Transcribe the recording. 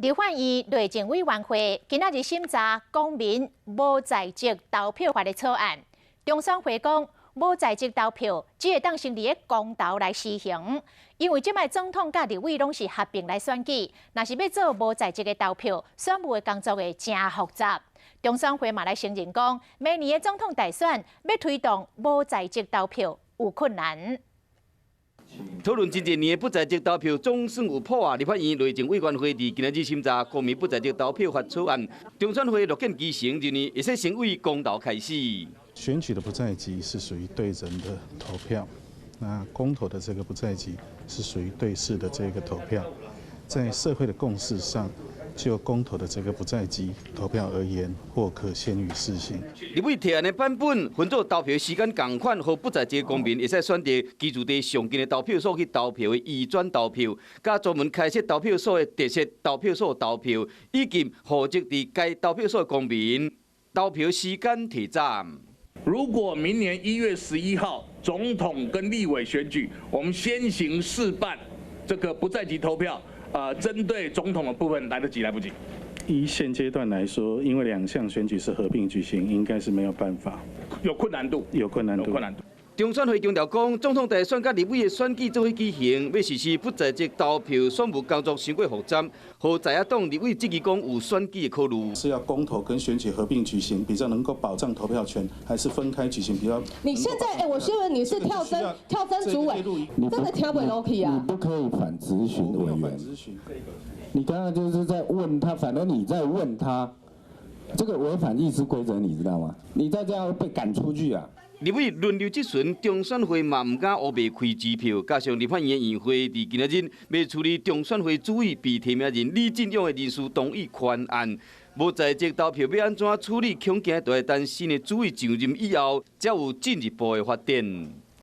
立法院內政委員會今仔日審查公民無在籍投票法的草案。中選會講，無在籍投票只會當先佇咧公投來施行，因為這擺總統佮立委攏是合併來選舉，若是欲做無在籍的投票，選務的工作會誠複雜。中選會嘛來承認講，明年的總統大選欲推動無在籍投票有困難。討論真濟年的不在籍投票總算有譜啊！立法院內政委員會佇今仔日審查公民不在籍投票法草案，中選會樂見其成，認為會使先對公投開始。選舉的不在籍是屬於對人的投票，那公投的這個不在籍是屬於對事的這個投票，在社會的共識上，就公投的這個不在籍投票而言，或可先予試行。立委提案的版本分做投票時間仝款，予不在籍公民會使選擇居住地上近的投票所去投票的移轉投票，佮專門開設投票所的特設投票所投票，以及戶籍佇該投票所的公民投票時間提早。如果明年1月11號總統跟立委選舉，我們先行試辦這個不在籍投票。針對總統的部分來得及來不及？依現階段來說，因為兩項選舉是合併舉行，應該是沒有辦法。有困難度，有困難度。有困難度。中選會強調講，總統大選佮立委的選舉做伙舉行，欲實施不在籍投票，選務工作傷過複雜，予在野黨立委質疑講有選舉的考慮。是要公投跟選舉合併舉行，比較能夠保障投票權，還是分開舉行比較？你現在，欸，我先問你是跳針跳針主委，真的聽不落去啊？你不可以反質詢委員。你剛剛就是在問他，反正你在問他，這個違反議事規則，你知道嗎？你再這樣被趕出去啊！立委輪流質詢，中選會嘛毋敢烏白開支票，加上立法院院會佇今仔日欲處理中選會主委被提名人李進勇的人事動議懸案，無在籍投票欲按怎處理，恐驚就愛等新的主委上任以後，才有進一步的發展。